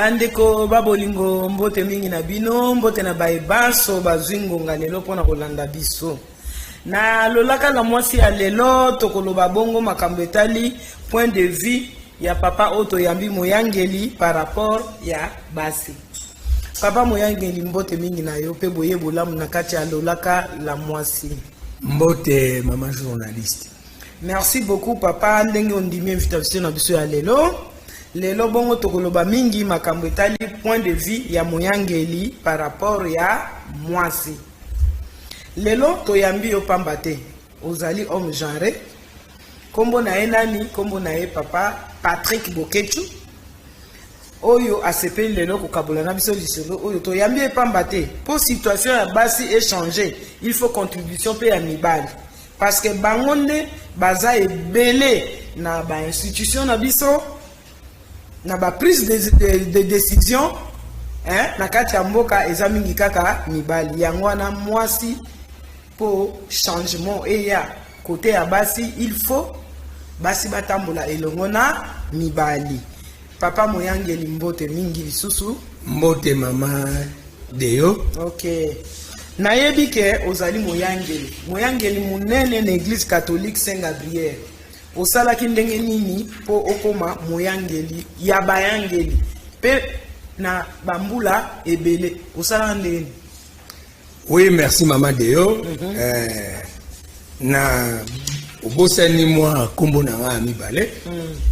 Bandeko ba bolingo, mbote mingi na bino, mbote na baye banso bazwi ngonga lelo mpo na kolanda biso. Na lolaka na mwasi ya lelo, tokoloba bongo makambo etali point de vue ya papa oyo toyambi moyangeli par rapport ya basi. Papa moyangeli, mbote mingi na yo mpe boye bolamu na kati ya lolaka la mwasi. Mbote mama journaliste. Merci beaucoup papa ndenge ondimi invitation na biso ya lelo. Lelo bongo tokoloba mingi makambo etali point de vue ya moyangeli par rapport ya mwasi. Lelo toyambi yo pamba te, ozali homme genre. Kombo na ye nani? Kombo na ye papa Patrick Boketshu oyo asepeli lelo kokabola na biso lisolo oyo. Toyambi ye pamba te mpo situation ya basi echanger, il faut contribution mpe ya mibali, parce que bango nde baza ebele na bainstitution na biso, na baprise de décision, hein, na kati ya mboka eza mingi kaka mibali. Yango wana mwasi, mpo changement eya kote ya basi, il faut basi batambola elongo na mibali. Papa moyangeli, mbote mingi lisusu. Mbote mama Deyo. Ok, nayebi ke ozali moyangeli, moyangeli monene na Église catholique Saint Gabriel. Osalaki ndenge nini mpo okóma moyangeli ya bayangeli mpe na bambula ebele? Osalaka ndenge nini? Oui, merci mama Deyo. Na obosani mwa nkombo na ngai ya mibale.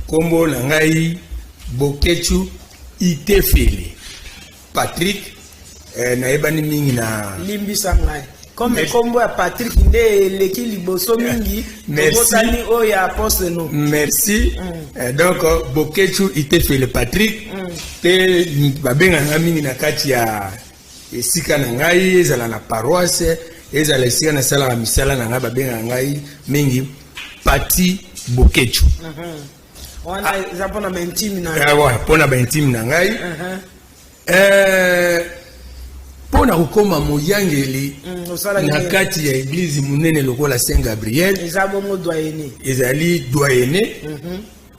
Nkombo na ngai Boketshu Itefele Patrick. Nayebani mingi na Limbisa ngai, comme nkombo ya Patrick nde eleki liboso mingi, tobosani oyo ya apôtre no. Merci. Donc Boketshu Itefele Patrick, mpe babengaka ngai mingi na kati ya esika na ngai, ezala na paroisse, ezala esika nasalaka misala na ngai, babengaka ngai mingi Pati Boketshu. Wana eza mpona baintime na Mpona baintime na ngai. Mpo na kokóma moyangeli na kati ya église monene lokola Saint Gabriel, eza bongo doyenné. Ezali doyenné.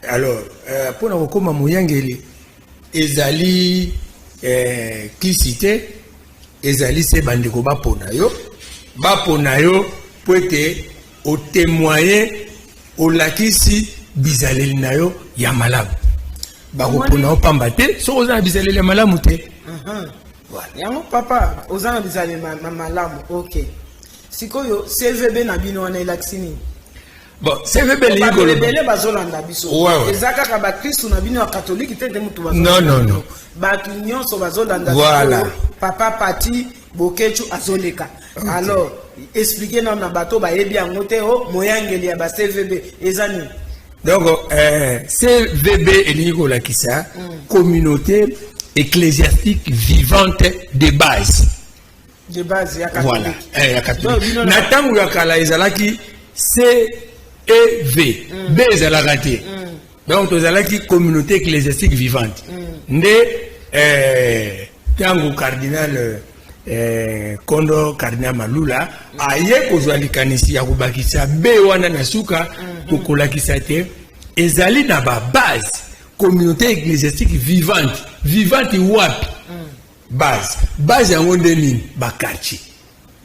Alors mpo na kokóma moyangeli ezali kisi te, ezali se bandeko bapona yo, bapona yo mpo ete otémoigner, olakisi bizaleli na yo ya malamu. Bakopona yo pamba te soki oza na bizaleli ya malamu te. Yango papa, oza na bizaleli malamu. Ok, sikoyo CVB na bino wana elakisi nini? Bon, CVB elingi koloba Ebele bazolanda biso. Eza kaka bakristu na bino ya katolike te te motu. Non, non, non. Bato nyonso bazolanda. Voilà. Papa Pati Boketshu azoleka. Alors explique nano na bato bayebi yango te, o moyangeli ya ba CVB eza nini? Donc CVB elingi kolakisa communauté ecclésiastique vivante de base. De base ya catholique. Voilà, ya catholique. Na ntango ya kala ezalaki CEV, B ezalaka te. Donc tozalaki communauté ecclésiastique vivante. Nde ntango cardinal kondo cardinal Malula aye kozwa likanisi ya kobakisa B wana na suka, kokolakisa te ezali na babase, communauté ecclésiastique vivante. Vivante wapi? Base. Base yango nde nini? Baquartier.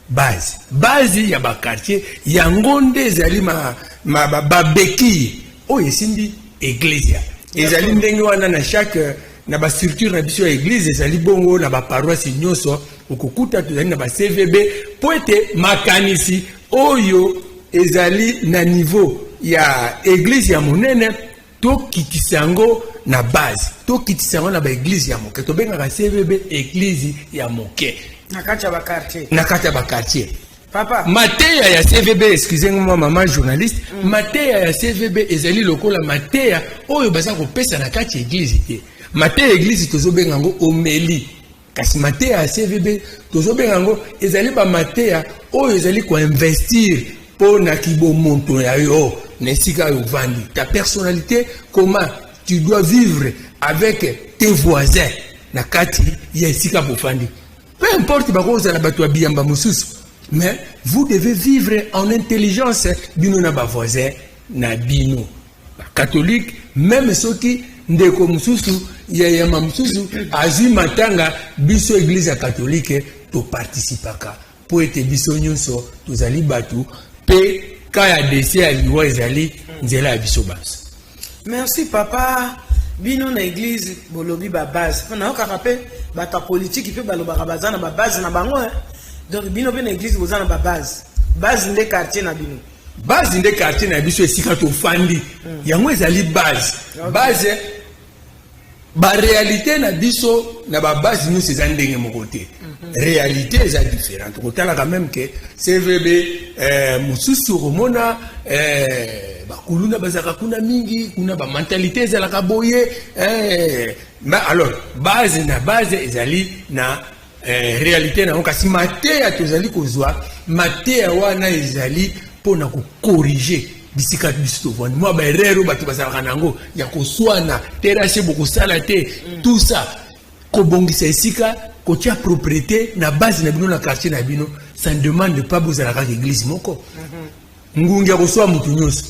Base, base ya baquartier yango nde ezali babeki oyo esimbi eglesia. Ezali ndenge wana na chaque, na bastructure na biso ya église. Ezali bongo na baparoisse nyonso, okokuta tozali na ba CVB, mpo ete makanisi oyo ezali na niveau ya église ya monene, tokitisa yango na base, tokitisa yango na baéglise ya moke. Tobengaka CVB église ya moke. Na kati ya baquartier. Na kati ya baquartier. Papa. Mateya ya CVB, excusez moi mama journaliste, mateya ya CVB ezali lokola mateya oyo baza kopesa na kati ya église te. Mateya ya église tozobenga yango homélie, kasi mateya ya CVB tozobenga yango ezali bamateya oyo ezali koinvestir mpo na kibomoto ya yo na esika oyo ovandi, ta personnalité, comment tu dois vivre avec tes voisins na kati ya esika bofandi. Peu importe bakozala bato ya biyamba mosusu, mais vous devez vivre en intelligence, bino na bavoisin na bino. Bacatholique, même soki Ndeko mosusu ya yama mosusu azwi matanga, biso église ya catholique toparticipaka, mpo ete biso nyonso tozali bato, mpe ka ya décès, ya liwa, ezali nzela ya biso banso. Merci, papa. Bino na église, bolobi babase, mpo nayokaka mpe bato ya politiki mpe balobaka baza na babase na bango, eh. Donc bino mpe na église boza na babase. Base nde quartier na bino? Base nde quartier na biso, esika tofandi, yango ezali base. Base, baréalité na biso na babase nyonso eza ndenge moko te. Réalité eza différente. Kotalaka même ke CVB mosusu, okomona bakuluna bazalaka kuna mingi, kuna bamentalité ezalaka boye. Alors base na base ezali na réalité na yango, kasi mateya tozali kozwa, mateya wana ezali mpona kocorriger bisika biso tovandi, mwa baerreur oyo bato bazalaka na yango ya koswana, terrasse bokosala te, tout ça, kobongisa esika, kotia propriété na base na bino, na quartier na bino. Ça ne demande pas bozala kaka église moko. Ngungi ya koswa motu nyonso,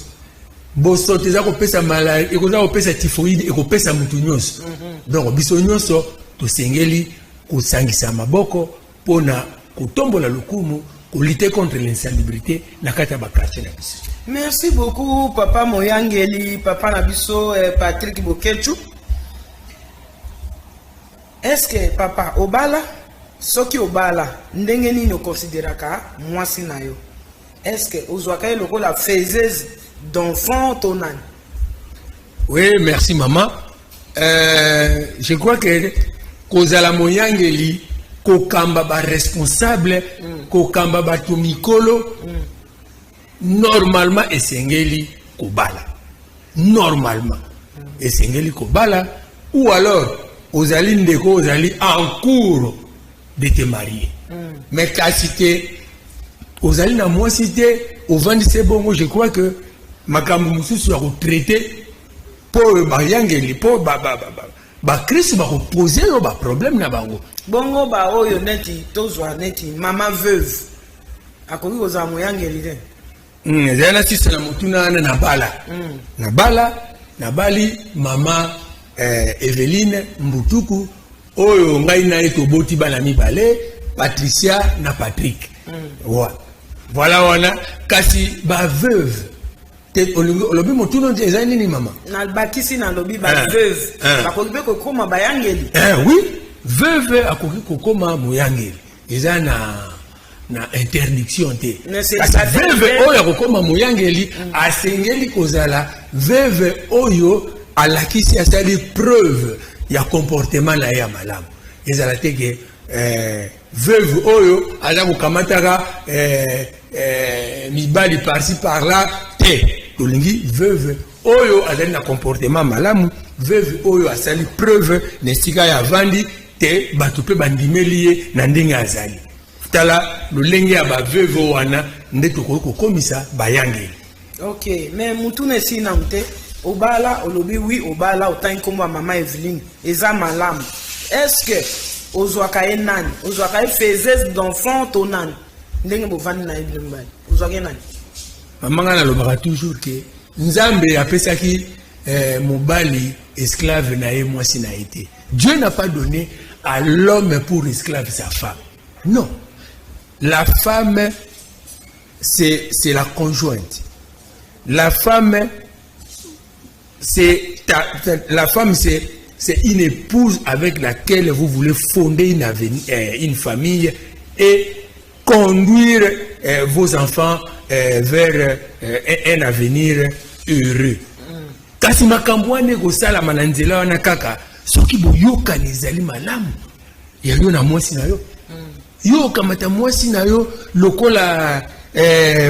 bosoto eza kopesa malaria, ekoza kopesa typhoïde, ekopesa motu nyonso. Donc biso nyonso tosengeli kosangisa maboko mpona kotombola lokumu, kolutter contre l'insalubrité na kati ya baquartier na biso. Merci beaucoup, papa moyangeli, papa na biso Patrick Bokechu. Est ce que, papa, obala? Soki obala, ndenge nini okonsideraka mwasi na yo? Est ce que ozwaka ye lokola faiseuse d'enfant to nani? Oui, merci, maman. Je crois que kozala moyangeli, kokamba baresponsable, kokamba bato mikolo, normalement esengeli kobala. Normalement esengeli kobala, ou alors ozali ndeko, ozali en cours de te marier. Mais kasi te ozali na mwasi te, ovandisi bongo, je crois que makambo mosusu ya kotraiter mpo bayangeli, mpo bakristu bakopose yo baproblème na bango. Bongo baoyo neti tozwa neti mama veuve, akoki kozala moyangeli te? Ezali na sisa na motuna wana. Na bala, na bala, nabali mama Eveline Mbutuku, oyo ngai na ye toboti bana mibale, Patricia na Patrick. Wa voilà wana. Kasi baveuve te, olobi motuna ezali nini, mama? Nabakisi, nalobi baveuve bakoki mpe kokóma bayangeli? Oui, veuve akoki kokóma moyangeli, eza na interdiction te. Kasi veuve oyo akokóma moyangeli asengeli kozala veuve oyo alakisi, asali preuve ya comportement na ye ya malamu. Ezala te ke veuve oyo aza kokamataka mibali par-ci par-là te. Tolingi veuve oyo azali na comportement malamu, veuve oyo asali preuve na esika ya avandi te, bato mpe bandimeli ye na ndenge azali. Tala lolenge ya baveuve wana nde tokoki kokomisa bayangeli. Ok, mais mutuna esili nanu te. Obala, olobi oui, obala, otangi nkombo ya mama Eveline, eza malamu. Est ce que ozwaka ye nani? Ozwaka ye faiseuse d'enfant to nani? Ndenge bovandi na ye bino mibale, ozwaka ye nani? Mama, ngai nalobaka toujours ke Nzambe apesaki mobali esclave na ye mwasi na ye te. Dieu n'a pas donné à l'homme pour esclave sa femme, non. La femme, c'est la conjointe. La femme, c'est la femme, c'est une épouse avec laquelle vous voulez fonder une famille et conduire vos enfants vers un avenir heureux. Kasi makambo wana ekosalama na nzela wana kaka soki boyokani ezali malamu ya yo na mwasi na yo. Yo okamata mwasi na yo lokola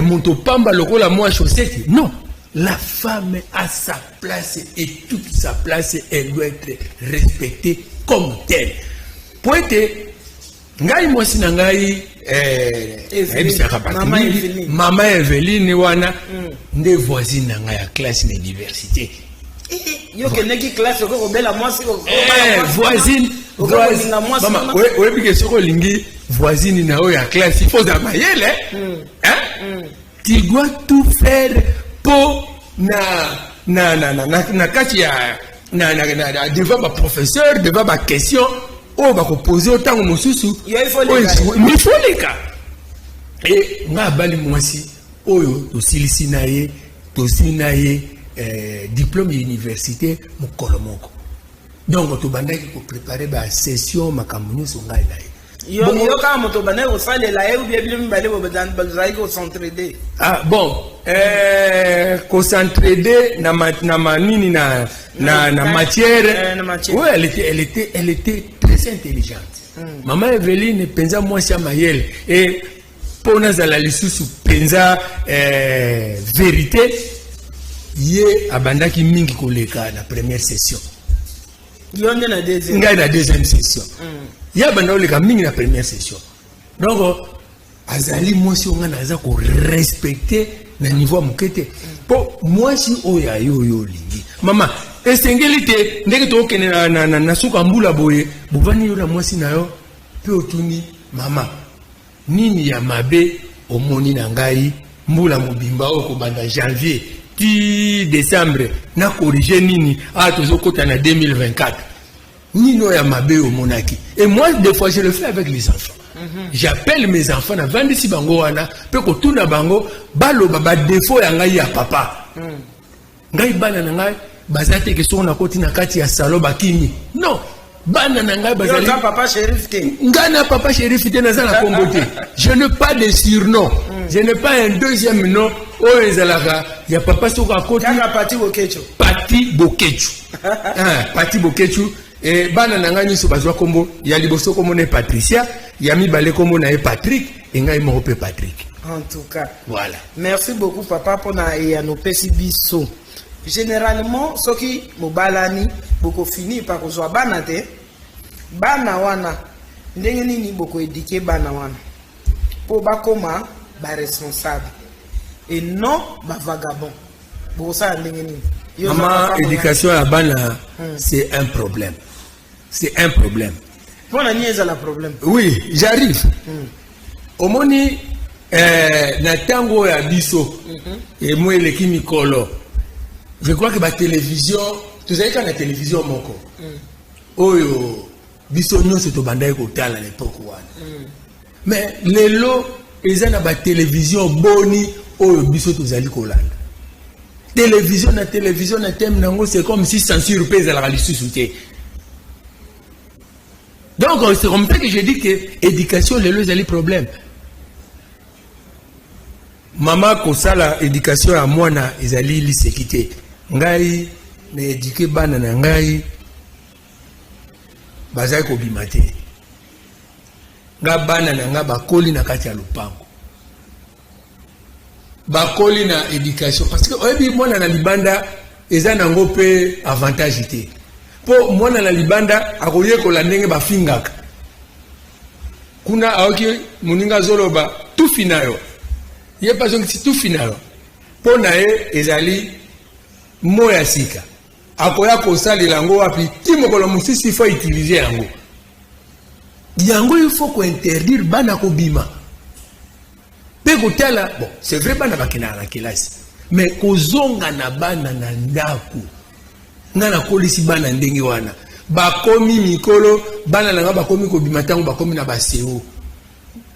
moto pamba, lokola mwa chaussette? Non, la femme a sa place et toute sa place, elle doit être respectée comme telle. Po ete ngai, mwasi na ngai, nayebisaka bato mingi, mama Eveline wana nde voisine na ngai ya classe na université. Yo okendeki classe, okoki kobela mwasi? Voisine, oyebi ke soki olingi voisine na oyo ya classe, il faut ozala mayele. Tu dois tout faire mpo na kati ya Na devant baprofesseur, devant baquestion oyo bakopose yo ntango mosusu. Yo, il faut leka. Il faut leka. E nga abali mwasi oyo tosilisi na ye, tozwi na ye diplôme ya université mokolo moko. Donc tobandaki koprépare basession, makambo nyonso, ngai na ye. Yo yo kaka moto obandaki kosalela ye, ubie bino mibale bozalaki kocentrede? Ah bon, kocentrede na manini, na matière. Na matière. Oui, elle était très intelligente. Mama Eveline mpenza mwasi ya mayele. E mpo nazala lisusu mpenza vérité, ye abandaki mingi koleka na première session. Yo nde na deuxième? Ngai na deuxième session. Ye abanda koleka mingi na première session. Donc azali mwasi oyo ngai naza korespecte na niveau ya moke te, mpo mwasi oyo aye, oyo olingi, mama, esengeli te ndenge tokokende na suka mbula boye, bovandi yo na mwasi na yo mpe otuni: "Mama, nini ya mabe omoni na ngai mbula mobimba oyo, kobanda janvier ti décembre? Na corrige nini? Ah, tozokɔta na 2024, nini oyo ya mabe omonaki?" Et moi, des fois, je le fais avec les enfants. J'appelle mes enfants, navandisi bango wana mpe kotuna bango baloba badéfaut ya ngai ya papa. Ngai, bana na ngai baza te ke soki nakoti na kati ya salon, bakimi. Non, bana na ngai yo bazali oza papa shérif te? Ngai na papa shérif te, naza na kombo te. Je n'ai pas de surnom, je n'ai pas un deuxième nom oyo ezalaka ya papa soki akoti. Kaka Pati Bokecho. Pati Bokechu. Ah, Pati Bokechu. E, bana na ngai nyonso bazwa kombo ya liboso, kombo na ye Patricia, ya mibale kombo na ye Patrick, e ngai moko mpe Patrick. En tout cas, voilà. Merci beaucoup, papa, mpona eyano opesi biso. Généralement, soki mobalani, bokofini pa kozwa bana te. Bana wana, ndenge nini bokoéduquer bana wana mpo bakóma baresponsable et non bavagabond? Bokosala ndenge nini? Yo oza Mama, papa. Éducation ya bana, c'est un problème, c'est un problème. Mpona nini ezala problème? Oui, j'arrive. Omoni, na ntango oyo ya biso, emo eleki mikolo, je crois que batélévision, tozali kaka na télévision moko oyo biso nyonso tobandaki kotala na époque wana. Mais lelo eza na batélévision boni oyo biso tozali kolanda? Télévision na télévision na thème nango, c'est comme si censure mpe ezalaka lisusu te. Donc c'est comme ça que je dis que éducation lelo ezali problème. Mama, kosala éducation ya mwana ezali liseki te. Ngai na éduquer bana na ngai, bazali kobima te. Nga, bana na nga bakoli na kati ya lopango, bakoli na éducation, parce que oyebi, mwana na libanda eza nango mpe avantage te, mpo mwana na libanda akoyekola ndenge bafingaka kuna. Aoki moninga azoloba tufi na yo, ye mpe azongisi tufi na yo. Mpo na ye ezali mo ya sika, akoya kosalela yango wapi? Ti mokolo mosusu il faut utiliser yango. Yango il faut kointerdire bana kobima mpe kotala. Bon, c'est vrai, bana bakendaka na kelasi, mais kozonga na bana na ndako, nga nakolisi bana ndenge wana. Bakomi mikolo, bana na nga bakomi kobima ntango bakomi na baseo,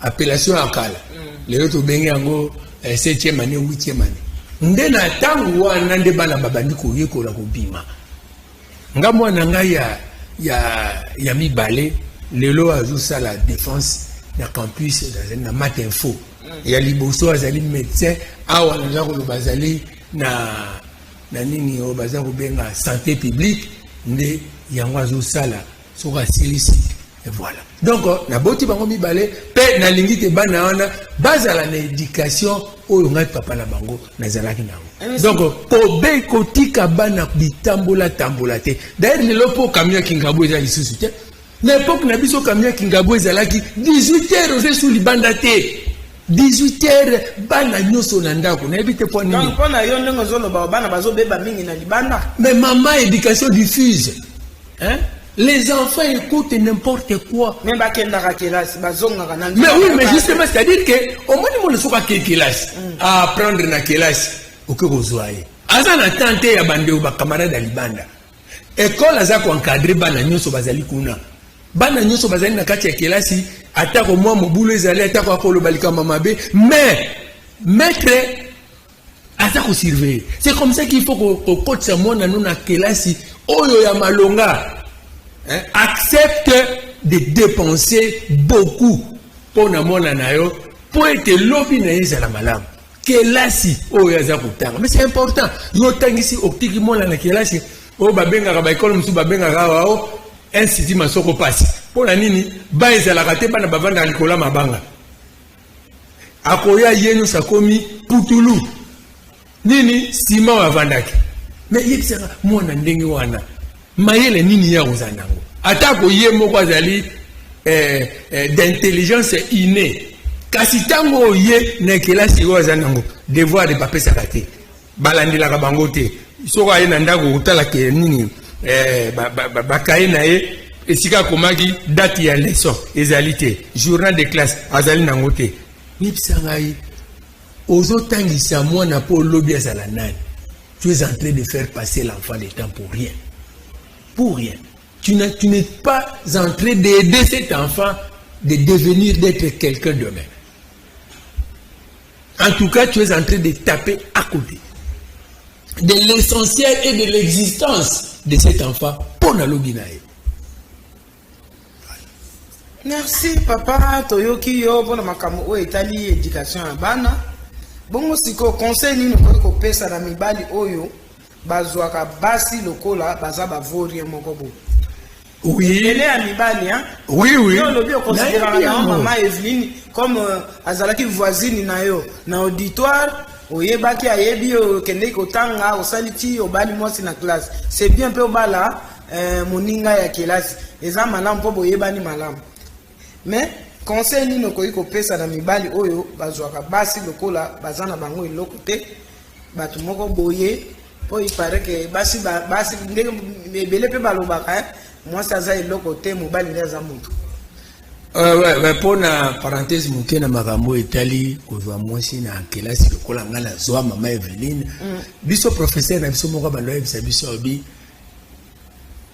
appellation ya kala. Lelo tobenge yango septième année, huitième année. Nde na ntango wana nde bana babandi koyekola kobima. Nga, mwana ngai ya mibale lelo azosala défense na campus, azali na Mat Info. Ya liboso azali médecin awa naza koloba, azali na nini oyo baza kobenga santé publique, nde yango azosala soki asilisi. Et voilà, donc naboti bango mibale mpe nalingi te bana wana bazala na éducation oyo ngai papa na bango nazalaki nango. Donc kobe kotika bana bitambola tambola te. D'ailleurs lelo, mpo camion ya Kingabwa eza lisusu te. Na époque na biso, camion ya Kingabwa ezalaki 18 heures, oza su libanda te. 18 heures, bana nyonso na ndako. Nayebi te mpo nini. Donc mpo na yo, ndenge ozoloba, bana bazobeba mingi na libanda? Mais maman, éducation diffuse, hein? Les enfants écoutent n'importe quoi. Mais bakendaka kelasi, bazongaka na Mais oui, mais justement, c'est à dire que omoni, mona, soki akei kelasi, aapprendre na kelasi, oke kozwa ye, aza na temps te ya bandeko, bacamarade ya libanda. École aza koencadrer bana nyonso bazali kuna, bana nyonso bazali na kati ya kelasi. Atako mwa mobulu ezali, atako akoloba likambo mabe, mais maître aza kosurveiller. C'est comme ça qu'il faut kokotisa mwana no na kelasi oyo ya malonga, hein? Accepte de dépenser beaucoup mpo na mwana na yo, mpo ete lobi na ye ezala malamu. Kelasi oyo aza kotanga, mais c'est important. Yo otangisi, otiki mwana na kelasi oyo babengaka, baekole mosusu babengaka awa o institut masoko pasi. Mpo na nini? Ba ezalaka te, bana bavandaka likolo ya mabanga. Akoya ye nyonso akomi putulu, nini, nsima oyo avandaki. Mais yebisaka mwana ndenge wana, mayele nini ye akozala nango? Atako ye moko azali d'intelligence innée, kasi ntango oyo ye na kelasi oyo aza nango, devoir bapesaka te, balandelaka bango te. Soki aye na ndako kotala ke nini, bakaye na ye, esika akomaki date ya leçon ezali te, journal de classe azali nango te. Yebisa ngai, ozotangisa mwana mpo olobi azala nani? Tu es en train de faire passer l'enfant le temps pour rien, pour rien. Tu n'es pas en train d'aider cet enfant de devenir, d'être quelqu'un demain. En tout cas, tu es en train de taper à côté de l'essentiel et de l'existence de cet enfant pour na lobi na ye. Merci papa, toyoki yo mpona makambo oyo etali éducation ya bana. Bongo sikoyo, conseil nini okoki kopesa na mibali oyo bazwaka basi lokola baza bavaurien moko boye? Ebele ya mibali, hein? Oui. Yo olobi oconsidéraka na mama Eveline comme azalaki voisine na yo na auditoire, oyebaki, ayebi yo, okendeki kotanga, osali ti obali mwasi na classe. C'est bien mpe obala moninga ya kelasi, eza malamu mpo boyebani malamu. Mais conseil nini okoki kopesa na mibali oyo bazwaka basi lokola baza na bango eloko te, bato moko boye? Mpo il paraît que basi basi ndenge ebele mpe balobaka, mwasi aza eloko te, mobali nde aza motu. Ouais, mpo na parenthèse moke na makambo etali kozwa mwasi na kelasi lokola ngai nazwa mama Eveline. Biso professeur na biso moko bando ayebisa biso, alobi: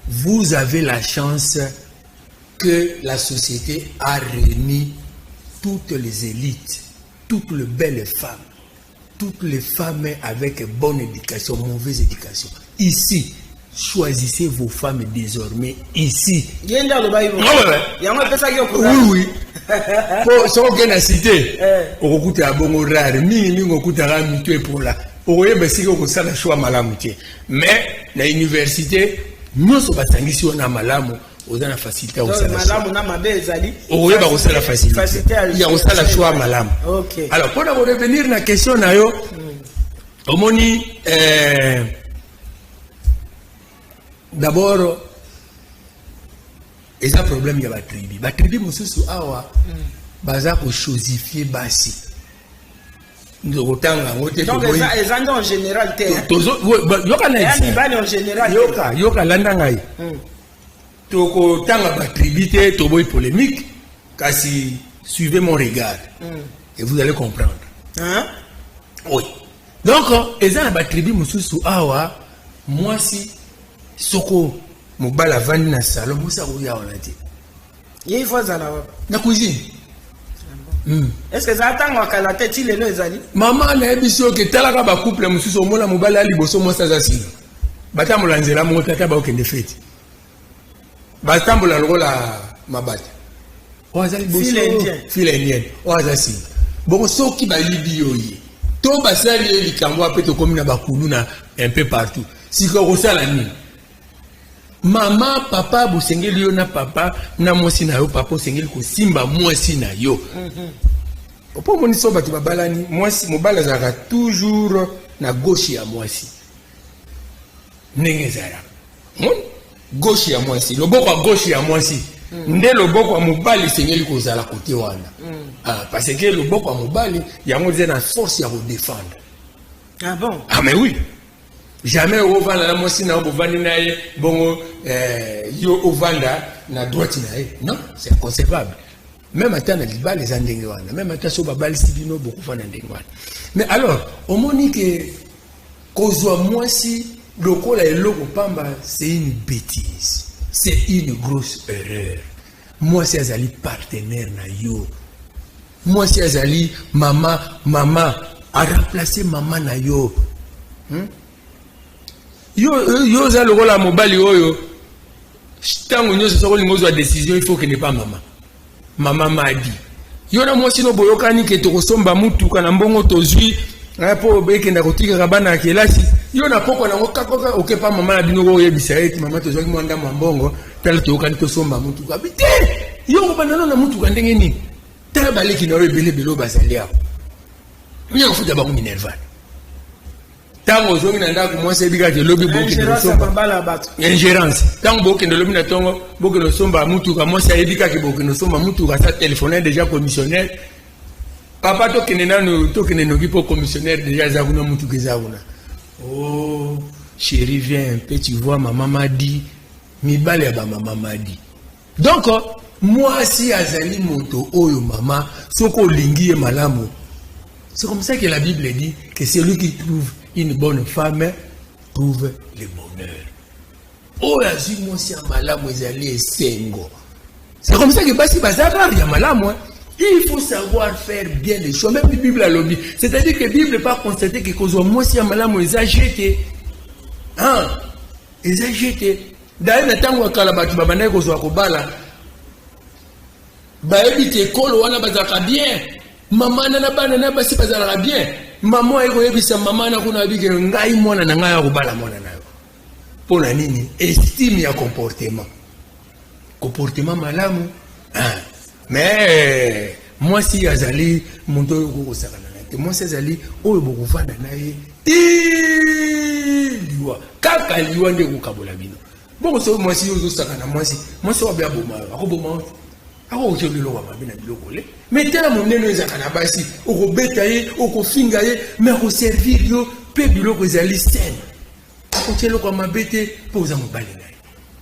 "Vous avez la chance que la société a réuni toutes les élites, toutes les belles femmes, toutes les femmes avec bonne éducation, mauvaise éducation. Ici, choisissez vos femmes désormais ici." Ye nde alobaki? Yango epesaki yo? Oui. Po soki okende na cité, okokutaka bongo rare mingimingi, okutaka mito epola, okoyeba esika okosala choix malamu te. Mais na université, nyonso basangisi wana malamu, oza na facilité ya kosala. Malamu na mabe ezali. Okoyeba kosala facilité ya kosala choix malamu. Alors, mpona korevenir na question na yo, omoni, d'abord eza problème ya batribu. Batribu mosusu awa baza kochosifier basi, kotanga yango te. Eza nde en général te? Yoka. Mibali en général? Yoka, yoka, landa ngai. Tokotanga batribu te, toboyi polémique, kasi suivez mon regard et vous allez comprendre. Hein? Oui, donc eza na batribu mosusu awa, mwasi soko mobali avandi na salon, mwasi akoya wana te. Ye ifo azala wapi? Na cuisine. Est ce que ezala ntango ya kala te, ti lelo ezali? Mama, nayebi soki etalaka bacouple mosusu, omona mobali ya liboso, mwasi aza nsima, batambola nzela moko, tata baokende feti, batambola lokola mabata. Oyo aza liboso, file indienne, oyo aza nsima. Bongo soki bayibi yo ye to basali ye likambo mpe tokomi na bakulu na un peu partout, sika okosala nini? Mama, papa, bosengeli yo na papa na mwasi na yo. Papa osengeli kosimba mwasi na yo. Mpo omoni, so bato babalani, mwasi, mobali azalaka toujours na gauche ya mwasi. Ndenge ezalaka, moni gauche ya mwasi, loboko ya gauche ya mwasi nde loboko ya mobali esengeli kozala kote wana. Ah, parce que loboko ya mobali yango eza na force ya kodéfendre. Ah bon? Ah mais oui, jamais ovanda na mwasi na yo, bovandi na ye bongo, yo ovanda na droite na ye. Non, c'est inconcevable. Même ata na libala eza ndenge wana, même ata so babalisi bino, bokovanda ndenge wana. Mais alors omoni ke kozwa mwasi Lokola eloko pamba, c'est une bêtise, c'est une grosse erreur. Mwasi azali partenaire na yo. Mwasi azali mama, mama aremplace mama na yo. Yo oza lokola mobali oyo ntango nyonso soki olingi ozwa décision, il faut okende pa mama. Mama madi yo na mwasi no boyokani ke tokosomba mutuka na mbongo tozwi mpo ekenda kotikaka bana ya kelasi. Yo na poko nango kaka okepa mama na bino, koyebisa ye: "Mama, tozwaki mwa ndambo ya mbongo, tala, toyokani tosomba mutuka." Bi te, yo kobanda no na mutuka ndenge nini? Tala baleki na yo ebele ebele oyo bazali awa, oya kofuta bango minerval. Ntango ozongi na ndako, mwasi ayebi kaka elobi bokende kosomba. Ingérence. Ntango bokende lobi na ntongo, bokende kosomba mutuka, mwasi ayebi kaka bokende kosomba mutuka, sa téléphone déjà commissionnaire: "Papa, tokende nanu, tokende noki mpo commissionnaire déjà aza kuna, mutuka eza kuna." "Oh chéri, viens un peu, tu vois, maman m'a dit." Mibale ya bamama m'a dit. Donc mwasi azali moto oyo, mama, soki olingi ye malamu, c'est comme ça que la Bible dit que celui qui trouve une bonne femme trouve le bonheur. Oyo azwi mwasi ya malamu, ezali esengo. C'est comme ça que basi baza rare ya malamu, hein. Il faut savoir faire bien les choses. Même la Bible alobi, c'est-à-dire que Bible pas constater que kozwa mwasi ya malamu eza jete, hein, eza jete. D'ailleurs, na ntango ya kala, bato babandaki kozwa kobala, bayebi te ekolo wana bazalaka bien, mama na bana na basi bazalaka bien. Mama aye koyebisa mama na kuna, abikele ngai mwana na ngai ya kobala mwana na yo. Mpo na nini? Estime ya comportement, comportement malamu. Mais mwasi azali moto oyo okokosakana na te. Mwasi azali oyo bokovanda na ye ti liwa, kaka liwa nde ekokabola bino. Bongo soki mwasi oyo ozosaka na mwasi, mwasi oyo abe aboma yo, akoboma yo te, akokotia biloko ya mabe na biloko le. Mais tala monene oyo ezalaka na basi: okobeta ye, okofinga ye, mais akoservir yo mpe biloko ezali saine, akotia eloko ya mabe te mpo oza mobali na ye.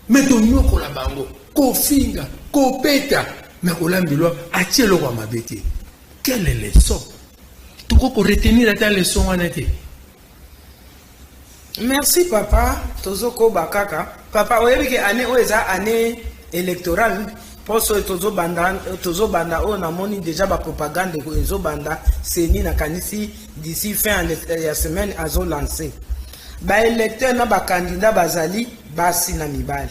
Mais tonyokola bango, kofinga, kobeta, mais kolambilwa atie eloko ya mabe te. Quelle leçon tokoki koretenir? Ata leçon wana te. Merci papa. Tozokoba kaka, papa. Oyebi ke année oyo eza année électorale. Mposo oyo tozobanda, tozobanda oyo namoni déjà bapropagande ezobanda. CENI, nakanisi d'ici fin ya semaine azolance baélecteur na bacandidat bazali basi na mibali.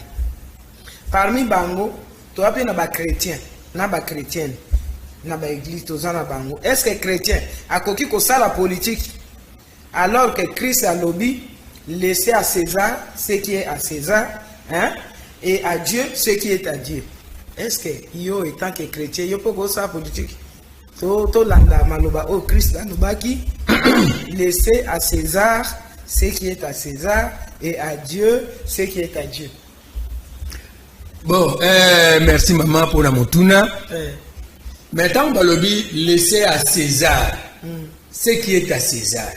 Parmi bango toza mpe na bachrétien na bachrétienne na baéglise, toza na bango. Est ce que chrétien akoki kosala politique, alors que Christ alobi: "Laissez à César ce qui est à César, hein, et à Dieu ce qui est à Dieu"? Est ce que yo, étant que chrétien, yo mpo kosala politique? Tolanda maloba oyo Christ alobaki: "Laissez à César ce qui est à César et à Dieu ce qui est à Dieu." Bon, merci maman mpona motuna. Mais ntango balobi "laisser à César ce qui est à César",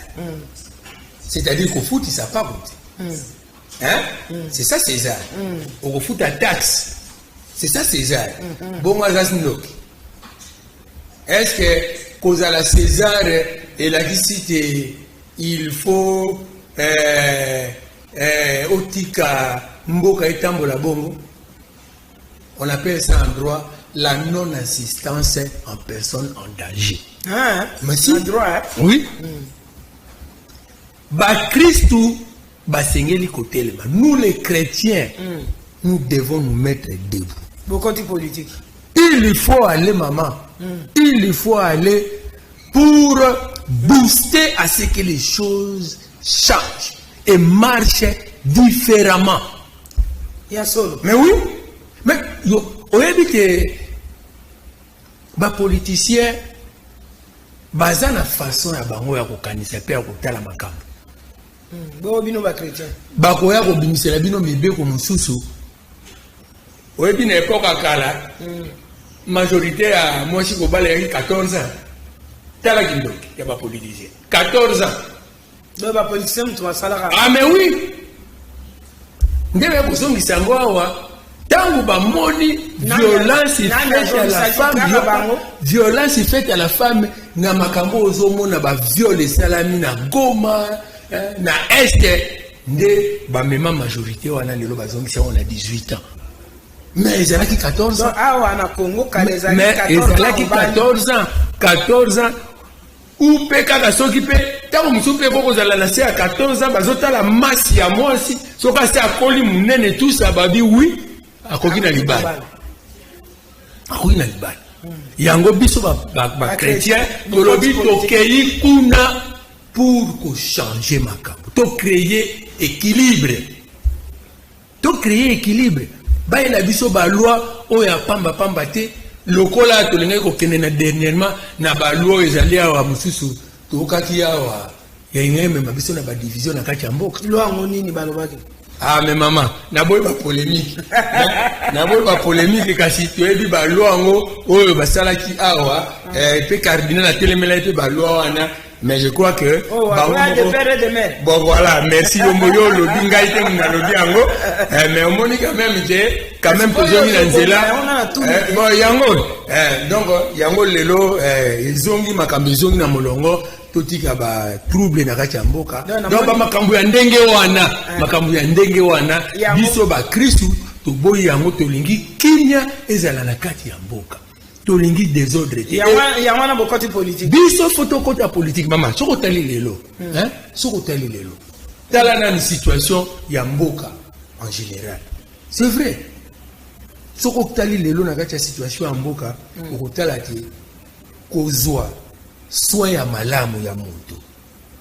c'est-à-dire kofutisa pako te, hein? C'est ça César. Okofuta taxe, c'est ça César. Bongo aza ndoki? Est ce que kozala César elakisi te il faut otika mboka etambola bongo? On appelle ça en droit la non-assistance en personne en danger. Hein? Mais si. En droit, hein? Oui. Bakristu basengeli kotelema. Nous les chrétiens, nous devons nous mettre debout. Bokoti politique. Il faut aller, maman. Il faut aller pour booster à ce que les choses changent et marchent différemment. Ya solo. Mais oui, mais yo oyebi te, bapoliticien baza na façon ya bango ya kokanisa mpe ya kotala makambo. Bongo bino bachrétien? Bakoya kobimisela bino mibeko mosusu. Oyebi, na époque ya kala, majorité ya mwasi kobala yaki 14 ans. Tala kindoki ya bapoliticien, 14 ans. Donc bapoliticien moto basalaka. Ah mais oui, nde baya kozongisa yango awa ntango bamoni violence faite à la femme, violence faite à la femme na makambo ozomona, baviol esalami na Goma, na Est. Nde bamema majorité wana, lelo bazongisi yango na 18 ans, mais ezalaki 14 ans. Awa na Congo kala ezalaki 14 ans, 14 ans ou mpe kaka soki mpe ntango mosusu mpe kokozala na se ya 14 ans. Bazotala masi ya mwasi, soki ase akoli monene tusa, babi oui, akoki na libala, akoki na libala. Yango biso bachrétien tolobi tokei kuna pour kochanger makambo, tocréer équilibre, tocréer équilibre. Bayela biso baloi oyo ya pambapamba te, lokola tolingaki kokende na dernièrement na baloi oyo ezali awa. Mosusu tokokaki awa yalingai emema biso na badivision na kati ya mboka. Loi yango nini balobaki? Ah, mais mama, naboyi bapolémique, naboyi bapolémique. Kasi toyebi baloi yango oyo basalaki awa mpe cardinal atelemelaki mpe baloi wana, mais je crois que oh, de père et de mère. Bon, voilà, merci. Yo moyo olobi, ngai te nalobi yango, mais omoni quand même te, quand même tozongi na nzela. Bon, yango donc yango lelo ezongi, makambo ezongi na molongo. Totika batrouble na kati ya mboka. Donc bamakambo ya ndenge wana, makambo ya ndenge wana, biso bakristu toboyi yango. Tolingi kimia ezala na kati ya mboka, tolingi désordre te. Yango wana bokoti politique. Biso fo tokota politique, mama. Soki otali lelo, soki otali lelo, tala nani situation ya mboka en général. C'est vrai, soki otali lelo na kati ya situation ya mboka, okotala te kozwa soin ya malamu ya moto.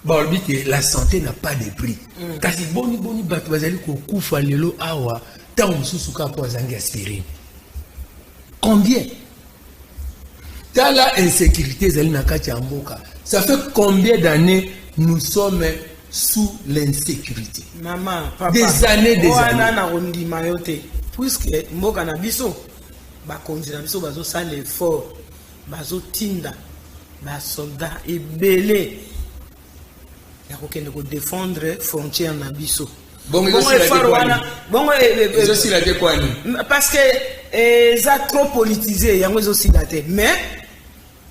Balobi ke la santé n'a pas de prix. Kasi boni boni bato bazali kokufa lelo awa, ntango mosusu kaka mpo azangi aspirine? Combien? Tala insécurité ezali na kati ya mboka. Ça fait combien d'années nous sommes sous l'insécurité? Mama, papa, des années, des wana années. Na kondima yo te, puisque mboka na biso, bakonzi na biso bazosala effort, bazotinda basoldat ebele ya kokende kodéfendre frontière na biso. Bongo Bongo ezosila te effort kwani? wana bongo Ezosila te kwani? Parce que eza trop politisé, yango ezosila te. Mais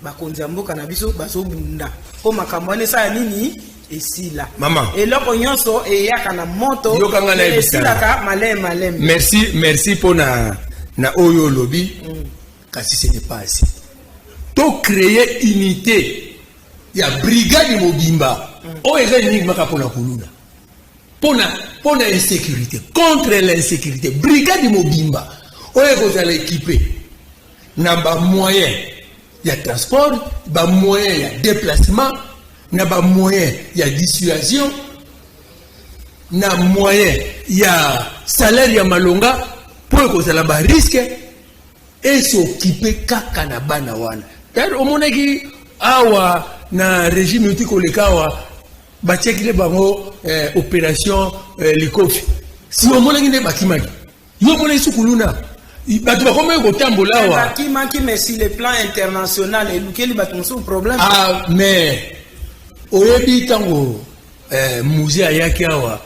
bakonzi ya mboka na biso bazobunda mpo makambo wana esala nini? Esila. Mama. Eloko nyonso eyaka na moto, Yokanga na yebisa. esilaka maleme maleme. Merci, merci mpona na oyo olobi, kasi ce n'est pas assez. Tocréer unité ya brigade mobimba oyo eza uniquement kaka mpona kuluna, mpona insécurité, contre l'insécurité. Brigade mobimba oyo ekozala équipé na bamoyen ya transport, bamoyen ya déplacement, na bamoyen ya dissuasion, na moyen ya salaire ya malonga, mpo ekozala barisque es'occuper kaka na bana wana. D'ailleurs, omonaki awa na régime euti koleka awa, batiaki nde bango opération likofi. Si omonaki nde bakimaki, yo omonaki sukuluna, bato bakomaki kotambola awa. Bakimaki, mais sur le plan international elukeli bato mosusu problème. Ah, mais oyebi ntango Mzee ayaki awa,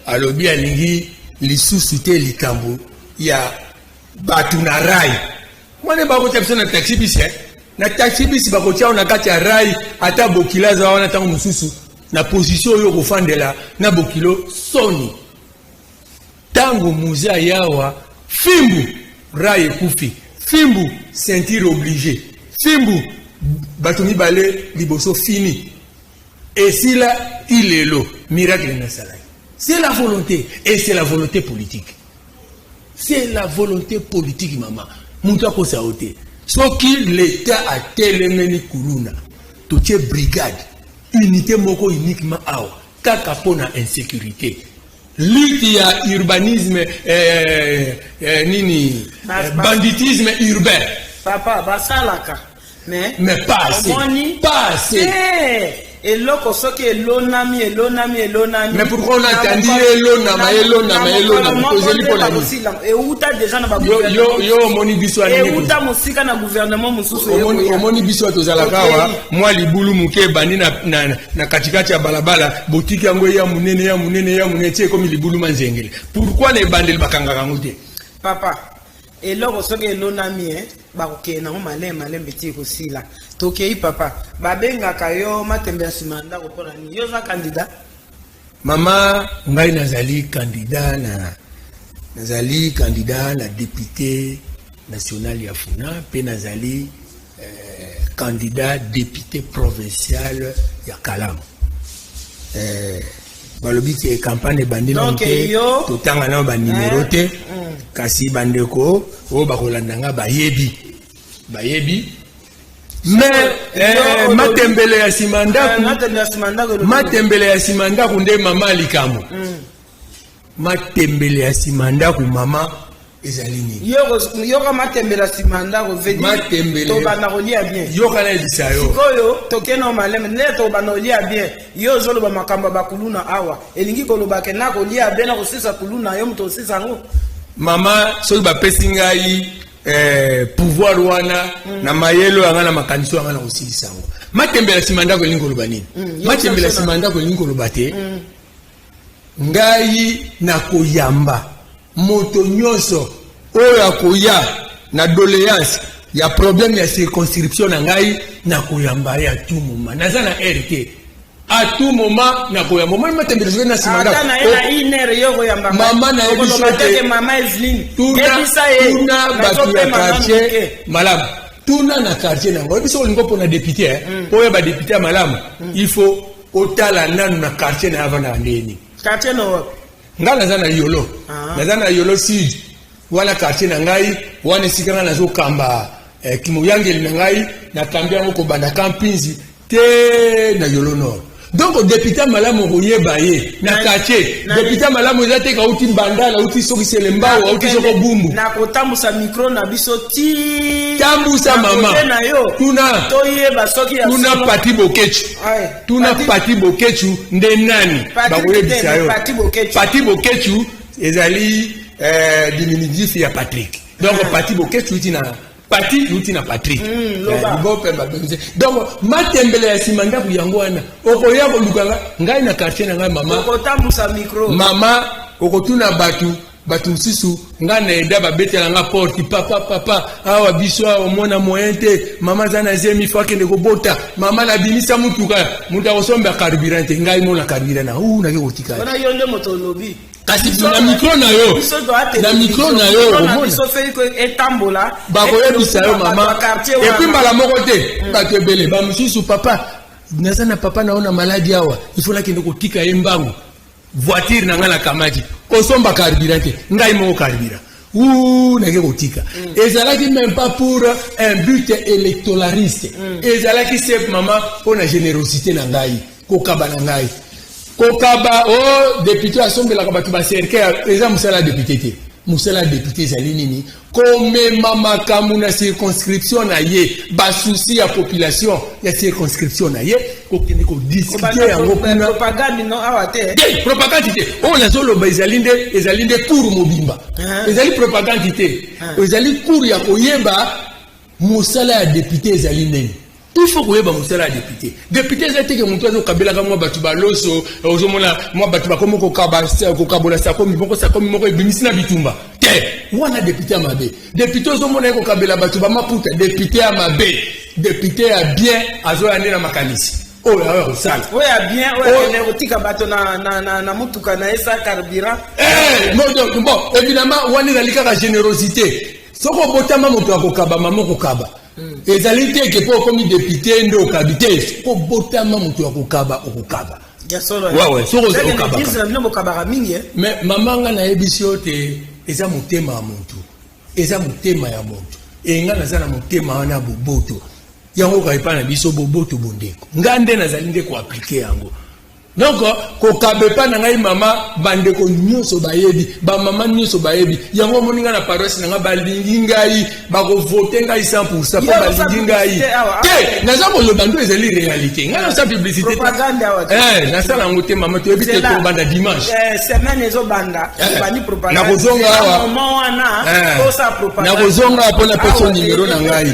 alobi alingi lisusu te likambo ya bato na rail wana. Bakotia biso na taxi bus, eh? Na taxi bus bakotia na kati ya rail, ata bokilo aza wana, ntango mosusu na position oyo okofandela na bokilo soni. Ntango Mzee ayawa, fimbu rail ekufi, fimbu ceinture obligé, fimbu bato mibale liboso, fini, esila ti lelo. Miracle nasalaki, c'est la volonté, et c'est la volonté politique, c'est la volonté politique. Mama, moto akosa yo te. Soki l'État atelemeli kuluna, totie brigade, unité moko uniquement awa kaka mpo na insécurité, lutte ya urbanisme, nini, banditisme urbain. Papa, basalaka, mais Mais pas assez. Omoni? Pas assez. Eloko soki elonami, elonami, elonami. Mais pourquoi on a attendu elonama, elonama, elonama? Tozeli mpona nini? Euta déjà na Yo omoni biso ya ndenge euta mosika na gouvernement mosusu. Omoni biso tozalaka awa, mwa libulu moke ebandi na katikati ya balabala, botiki yango ya monene, ya monene, ya monene, ti ekomi libulu manzengele. Pourquoi na ebandeli bakangaka yango te? Papa, eloko soki elonami, bakokende nango malembe malembe ti ekosila. Tokei, papa. Babengaka yo matembe ya nsima ya ndako mpona nini? Yo oza candidat? Mama, ngai nazali candidat na nazali candidat na député national ya Funa, mpe nazali candidat député provincial ya Kalamu. Balobi ke campagne ebandi nanu Donc, te, totanga nano banimero te, kasi bandeko oyo bakolanda nga bayebi, bayebi. Mais matembele ya nsima ndako, Matembele ya nsima ndako elobi. Matembele ya nsima ndako nde mama likambo. Matembele ya nsima ndako, mama, ezali nini? Yoka, matembele ya nsima ndako veut dire tobanda kolia bien. Yoka, nayebisa yo. Sikoyo tokende na maleme nde tobanda kolia bien. Yo ozoloba makambo ya bakuluna awa, elingi koloba ke na kolia bien, na kosisa kuluna, yo moto osisa yango. Mama, soki bapesi ngai pouvoir wana, na mayelo yanga, na makanisi yanga, na kosilisa yango. Matembele ya nsima ndako elingi koloba nini? Yo Matembele ya biso nsima ndako elingi koloba te ngai nakoyamba moto nyonso oyo akoya na doléance ya problème ya circonscription na ngai. Nakoyamba ye à tout moment, naza na heure te, à tout moment nakoyamba. Omoni matembele soki na nsima Ata na ye na une heure, yo koyamba. Mama, nayebi Okoloba so te te. ke mama Eveline, Tuna, yebisa ye tuna bato ya nazopema nanu quartier moke. Malamu, tuna na quartier nango. Oyebi, soki olingi mpona député, mpo oyeba député ya malamu, il faut otala nanu na quartier na ye avandaka ndeni. Quartier no wapi? Ngai naza na Yolo. Naza na Yolo Sud wana, quartier na ngai wana, esika ngai nazokamba kimoyangeli na ngai. Nakambi yango kobanda Kampinzi te na Yolo Nord. Donc député malamu, okoyeba ye na quartier. Député malamu eza te kauti Mbandala, auti soki Selembao, auti soko Bumbu. Na kotambusa micro na biso ti Tambusa, na mama. kote na yo. Tuna. Toyeba soki ya Tuna solo. Pati Bokechu. Tuna Pati Bokechu nde nani. Pati Bakoyebisa te, yo. Pati Bokechu. Pati Bokechu ezali diminutif ya Patrick. Donc Pati Bokechu uti na Pati, uti na Patrick. Loba. Libope babengisi. Donc matembele ya nsima ndako yango wana. Okoya koluka ngai na quartier na ngai, mama. Okotambusa micro. Mama, okotuna bato, bato mosusu ngai na eda babetela nga porte: "Papa, papa, awa biso awa omona moyen te, mama aza na zemi, faut akende kobota. Mama, nabimisa mutuka, moto akosomba carburant te, ngai mona carburant na u nake kotika." Wana yo nde moto olobi. Kasi na micro na yo, Biso toa na micro na yo, na omona. Biso feliko etambola. Bakoyebisa yo, mama. Quartier Et puis wana. Mbala moko te, bato ebele bamosusu: "Papa, naza na papa na yo na maladi awa, il faut nakende kotika ye mbangu. Voiture na ngai nakamati, kosomba carburant te, ngai moko carburant u nake kotika." Ezalaki même pas pour un but électoraliste, ezalaki se, mama, mpo na générosité na ngai, kokaba na ngai, kokaba. O député asombelaka bato bacercueil, eza mosala ya député te. Mosala ya député ezali nini? Komema makambo na circonscription na ye, basusi ya population ya circonscription na ye, kokende kodiscuter yango kuna. Propagande no awa te. Te, propagande te. Oyo nazoloba ezali nde cours mobimba. Ezali propagande te, ezali cours ya koyeba mosala ya député ezali nini. Il faut koyeba mosala ya député. Député eza teke moto azokabelaka mwa bato baloso. Ozomona mwa bato bakomi kokabola sakomi moko, sakomi moko ebimisi na bitumba te. Wana député ya mabe. Député ozomona ye kokabela bato bamaputa, député ya mabe. Député ya bien azoya nde na makanisi oyo ayo kosala. Oyo ya bien, oyo akende kotika bato na mutuka na ye sa carburant. Bon, évidemment wana ezali kaka générosité. Soki obotama moto akokaba, mama, okokaba. Ezali te ke mpo okomi député nde okabi te. Soki obotama moto ya kokaba, okokaba. Ya solo. Ouais, soki okabaka. Na bino bokabaka mingi, eh? Mais mama, nga nayebisi yo te, eza motema ya moto, eza motema ya moto. E nga naza na motema wana boboto, yango kaka epai na biso boboto, bondeko. Nga nde nazali nde koappliquer yango. Donc kokaba epai na ngai, mama, bandeko nyonso bayebi, bamama nyonso bayebi yango. Omoni ngai na paroisse na ngai, balingi ngai, bakovote ngai 100 mpo Yo oza balingi ngai. Publicité awa, Te, naza koloba ndo ezali réalité. Ngai nasala publicité te. Propagande awa te. Nasala yango te, mama. Toyebi te, Zela. tobanda dimanche. Semaine ezobanda, obandi propagande. Nakozonga Zela awa. Moment wana tosala propagande. Nakozonga mpo napesa Awa te. nimero na ngai.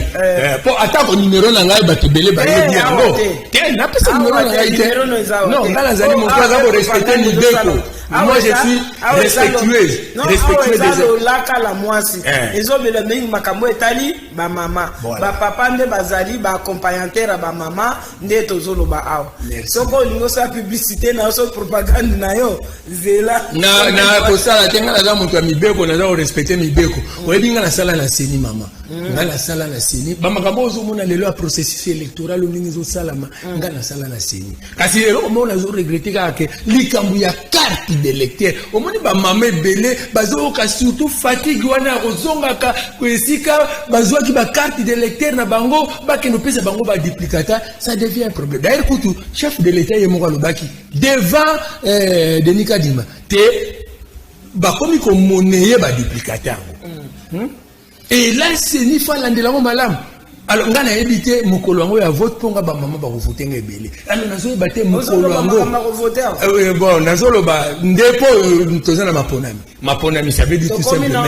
Mpo atako nimero na ngai, bato ebele bayebi Awa yango te. te. Napesa Awa nimero na te, ngai te. nimero no eza awa Non, te. ngai Nazali moto aza korespecte mibeko. Moi, je suis respectueuse, respectueux des Lolaka la mwasi ezobela mingi makambo etali bamama. Bapapa nde bazali baaccompagnateur ya bamama nde tozoloba awa. Soki olingi osala publicité na yo, soki propagande na yo, zela. Na kosala te. Ngai naza moto ya mibeko, naza korespecte mibeko. Oyebi, ngai nasala na CENI, mama. Ngai nasala na CENI. Bamakambo ozomona lelo ya processus électoral, ndenge ezosalama, ngai nasala na CENI. Kasi eloko moko nazoregretter kaka ke likambo ya carte d'électeur. Omoni bamama ebele bazoyoka surtout fatigue wana ya kozongaka esika bazwaki bacarte d'électeur na bango, bakende opesa bango baduplicata. Ça devient un problème. D'ailleurs kutu chef de l'État ye moko alobaki devant Denis Kadima te, bakomi komoneye baduplicata yango. Et là, CENI faut alandela yango malamu. Alors ngai nayebi te mokolo yango ya vote, mpo nga bamama bakovote nga ebele. Alors nazoyeba te mokolo yango. Bon, nazoloba nde mpo toza na maponami. Maponami, ça veut dire tout simplement,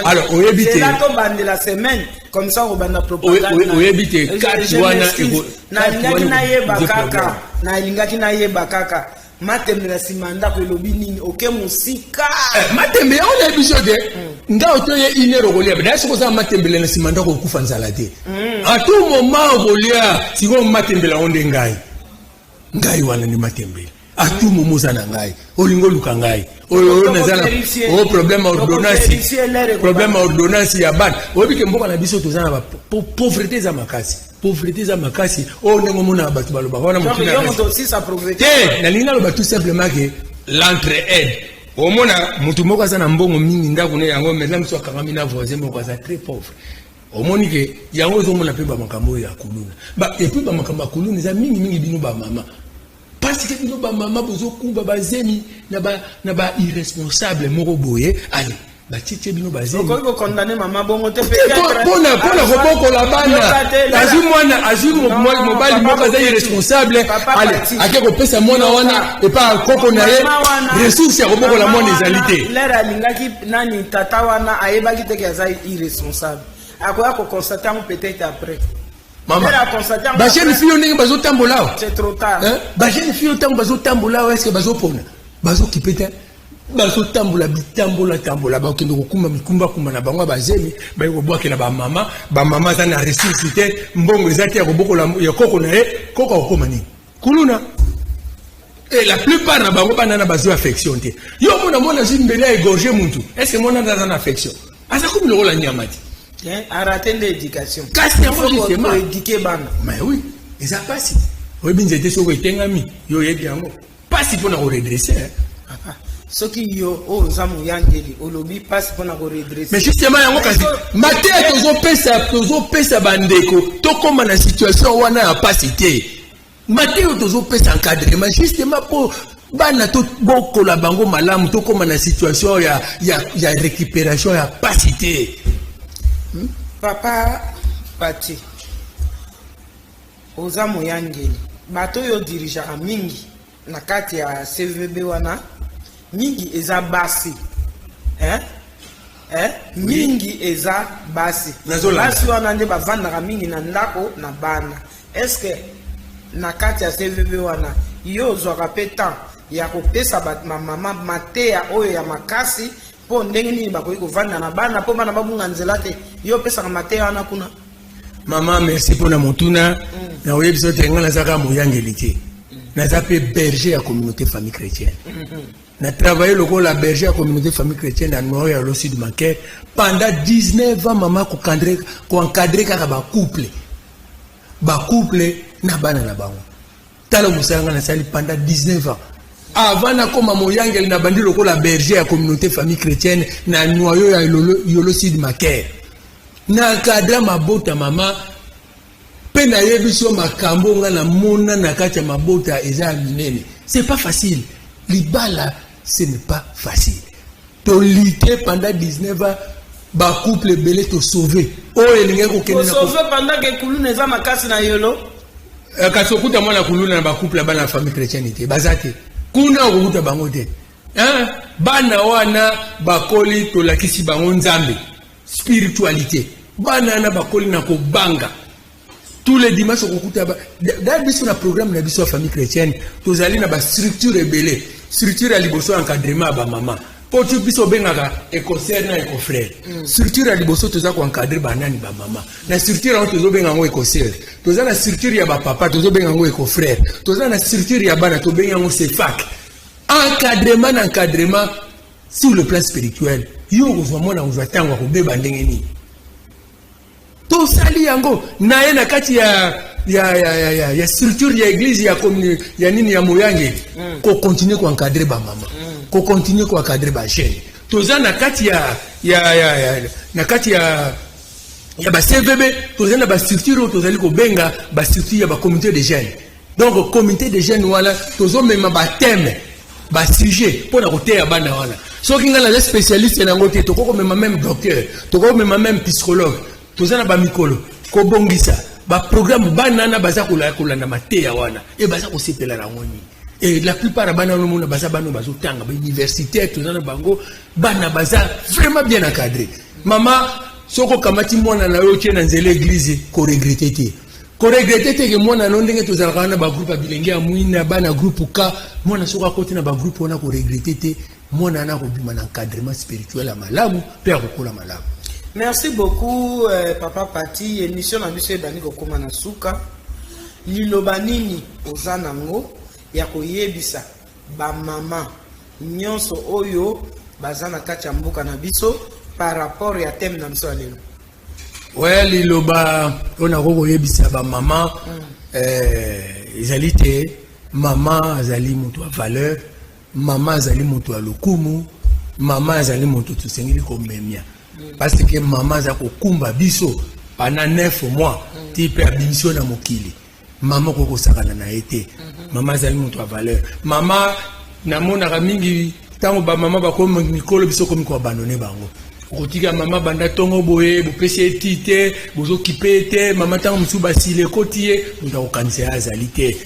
alors oyebi te Tobandela semaine comme ça, obanda propagande. Oyebi te carte wana. Nalingaki nayeba kaka, nalingaki nayeba kaka matembe na nsima ndako elobi nini. Oke mosika. Matembe yango nayebi so te. Nga otoye une heure okolia. Daye soki oza matembele na nsima ndako, okufa nzala te. À tout moment okolia. Sikoyo matembele yango nde ngai, ngai wana nde matembele. À tout moment oza na ngai, olingi oluka ngai oyo naza na o problème ya ordonnance, problème ya ordonnance ya bana. Oyebi ke mboka na biso toza na pauvreté, eza makasi, pauvreté eza makasi. Oyo ndenge omonaka bato balobaka wana te, nalingi naloba tout simplement ke l'entraide. Omona motu moko aza na mbongo mingi, ndako ne yango maintenant mosu akangami na voisin moko aza très pauvre. Omoni ke yango ozomona mpe bamakambo oyo ya kuluna. Et puis bamakambo ya kuluna eza mingimingi bino bamama, parce que bino bamama bozokumba bazemi na ba irresponsable moko boye. Ale batietie bino bazemi. Okoki kokondane mama bongo te. Mpona kobokola bana, azwi mwana, azwi mobali moko aza irresponsable. Ale ake kopesa mwana wana epa koko na ye, ressource ya kobokola mwana ezali te. Lere alingaki nani, tata wana ayebaki te ke aza irresponsable. Akoya koconstater yango peut-être après. Mama, bajeune fille oyo ndenge bazotambola awa, C'est trop tard. Bajeune fille oyo ntango bazotambola awa, est-ce bazopona, bazokipe te? Bazotambola bitambola tambola, bakende kokuma mikumbakumba na bango ya bazemi, baye kobwakela bamama. Bamama aza na ressource te, mbongo eza te ya kobokola ya koko na ye. Koko akokoma nini? Kuluna. Et la plupart na bango, bana na bazwi affection te. Yo omona mwana azwi mbele ya égorge mutu, est ce que mwana aza na affection? Aza komi lokola nyama te. Araté nde éducation. Kasi yango justement. Éduquer bana. Mais oui, eza pasi. Oyebi nzete soki etengami, yo oyebi yango pasi mpona koredresser. Soki yo oyo oza moyangeli olobi mpasi mpona koredresser. Mais justement yango, kasi mateya tozopesa, tozopesa bandeko, tokóma na situation wana ya pasi te. Mateya tozopesa, encadrement, justement mpo bana tobokola bango malamu, tokóma na situation ya récupération ya pasi te. Papa Pati, oza moyangeli, bato oyo odirigeaka mingi na kati ya CVB wana, mingi eza basi, eh? Eh? Mingi eza basi. Basi wana nde bavandaka mingi na ndako na bana. Est-ce na kati ya CVB wana yo ozwaka mpe temps ya kopesa bamama mateya oyo ya makasi mpo ndenge nini bakoki kovanda na bana mpo bana babunga nzela te? Yo opesaka mateya wana kuna? Mama, merci mpona motuna. Na oyebi so te, ngai naza kaka moyangeli te, naza mpe berger ya communauté famille chrétienne. Na travaillé lokola berger ya communauté famille chrétienne na noyau ya Sud Maker pendant 19 ans, mama, koencadrer kaka bacouple, bacouple na bana na bango. Tala mosala ngai nasali pendant 19 ans avant nakoma moyangeli. Na bandi lokola berger ya communauté famille chrétienne na noyau ya Yolo Sud Maker. Na encadrer mabota, mama, mpe nayebi so makambo nga namona na kati ya mabota eza ya minene. C'est pas facile, libala, ce n'est pas facile. Tolutter pendant 19 ans, bacouple ebele tosauve oyo elingaki kokende. Osauve pendant ke kuluna eza makasi na Yolo. Kasi okuta mwana kuluna na bacouple ya bana ya famille chrétienne te, baza te kuna, okokuta bango te. Bana wana bakoli, tolakisi bango Nzambe, spiritualité. Bana wana bakoli na kobanga. Tous les dimanches okokuta da biso na programme na biso ya famille chrétienne. Tozali na bastructure ebele. Structure ya liboso, encadrement ya bamama, mpo ti biso obengaka écosœur na écofrère. Structure ya liboso, toza koencadrer banani? Bamama. Na structure yango tozobenga yango écosœur. Toza na structure ya bapapa, tozobenga yango écofrère. Toza na structure ya bana, tobenga yango CEFAC. Encadrement na encadrement sur le plan spirituel. Yo okozwa mwana, kozwa ntango akobeba ndenge nini? Tosali yango na ye na kati ya structure ya église ya commune ya nini, ya moyangeli, kocontinuer koencadrer bamama, kocontinuer koencadrer bajeune. Toza na kati ya na kati ya ba CVB. Toza na bastructure oyo tozali kobenga bastructure ya bacomité de jeunes. Donc comité de jeunes wana, tozomema bathème, basujet mpo na koteya bana wana. Soki ngai naza spécialiste na yango te, tokoki komema même docteur, tokoki komema même psychologue. Toza na bamikolo kobongisa baprogramme. Bana wana baza kolanda mateya wana e baza kosepela nango nini. Et la plupart ya bana wana, omona baza bana oyo bazotanga bauniversitaire. Toza na bango, bana baza vraiment bien encadré. Mama, soki okamati mwana na yo, otie na nzela église, koregretter te, koregretter te ke mwana no. Ndenge tozalaka wana, bagroupe ya bilenge ya mwina, bana groupe k, mwana soki akoti na bagroupe wana, koregretter te. Mwana wana akobima na encadrement spirituel ya malamu mpe akokola malamu. Merci beaucoup, papa Pati. Émission na biso ebandi kokóma na suka. Liloba nini oza nango ya koyebisa bamama nyonso oyo baza na kati ya mboka na biso par rapport ya thème na biso ya lelo? Oya, liloba oyo nakoki koyebisa bamama ezali te: mama azali moto ya valeur, mama azali moto ya lokumu, mama azali moto tosengeli komemia, parce que mama aza kokumba biso pendant 9 mois ti mpe abimisi yo na mokili. Mama okoki kosakana na ye te. Mama azali moto ya valeur. Mama, namonaka mingi ntango bamama bakomi mikolo, biso komi koabandonner bango. Okotika mama banda ntongo boye, bopesi ye ti te, bozokipe ye te. Mama, ntango mosusu basili ekoti ye, moto akokanisa ye azali te.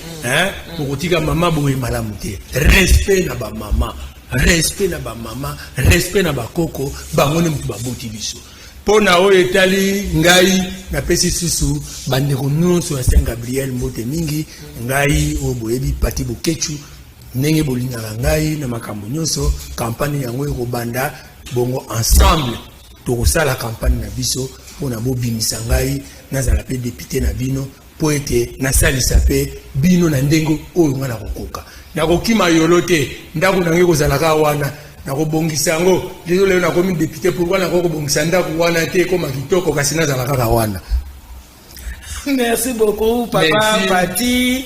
Okotika mama boye, malamu te. Respect na bamama, respect na bamama, respect na bakoko. Bango nde moto baboti biso. Mpo na oyo etali ngai, napesi susu bandeko nyonso ya Saint Gabriel mbote mingi. Ngai oyo boyebi, Pati Bokechu, ndenge bolingaka ngai na makambo nyonso. Campagne yango ekobanda bongo, ensemble tokosala campagne na biso mpona bobimisa ngai, nazala mpe député na bino, mpo ete nasalisa mpe bino na ndenge oyo ngai nakokoka. Nakokima yolo te. Ndako na ngai ekozalaka wana, nakobongisa yango. Lelo lelo nakomi député, pourquoi nakoki kobongisa ndako wana te, ekoma kitoko? Kasi nazala kaka wana. Merci beaucoup, papa. Merci. Pati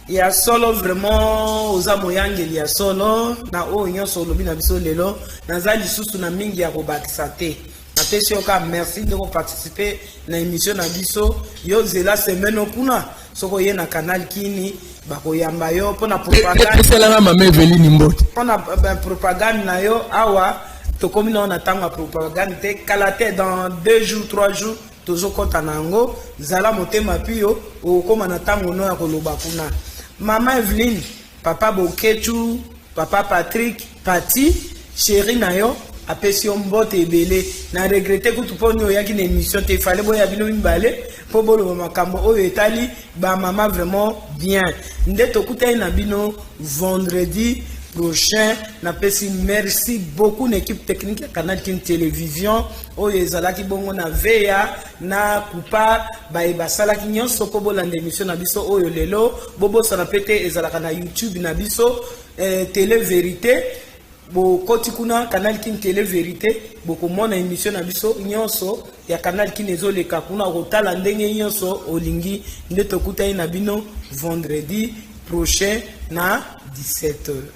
ya solo, vraiment oza moyangeli ya solo. Na oyo nyonso olobi na biso lelo, naza lisusu na mingi ya kobakisa te. Napesi yo kaka merci ndenge oparticiper na émission na biso. Yo zela semaine okuna, soki oye na Canal Kini, bakoyamba yo mpona propagande. Esalanga mama Eveline mbote. Mpona propagande na yo awa. Tokomi nao na ntango ya propagande te. Kala te, dans 2 jours, 3 jours, tozokɔta na yango. Zala motema pio, okokóma na ntango no ya koloba kuna. Mama Eveline, papa Bokechu, papa Patrick, Pati chéri na yo apesi yo mbote ebele. Na regretter kutu mpo nini oyaki na émission te. Efale boya bino mibale mpo boloba makambo oyo etali bamama. Vraiment bien. Nde tokutani na bino vendredi prochain. Napesi merci beaucoup na équipe technique ya Canal Kin Télévision oyo ezalaki bongo na veya na kupa baye basalaki nyonso mpo bolanda émission na biso oyo lelo. Bobosana mpe te, ezalaka na YouTube na biso, Télé Vérité. Bokoti kuna, Canal Kin Télé Vérité, bokomona émission na biso nyonso ya Canal Kin ezoleka kuna. Okotala ndenge nyonso olingi. Nde tokutani na bino vendredi prochain na 17 heures.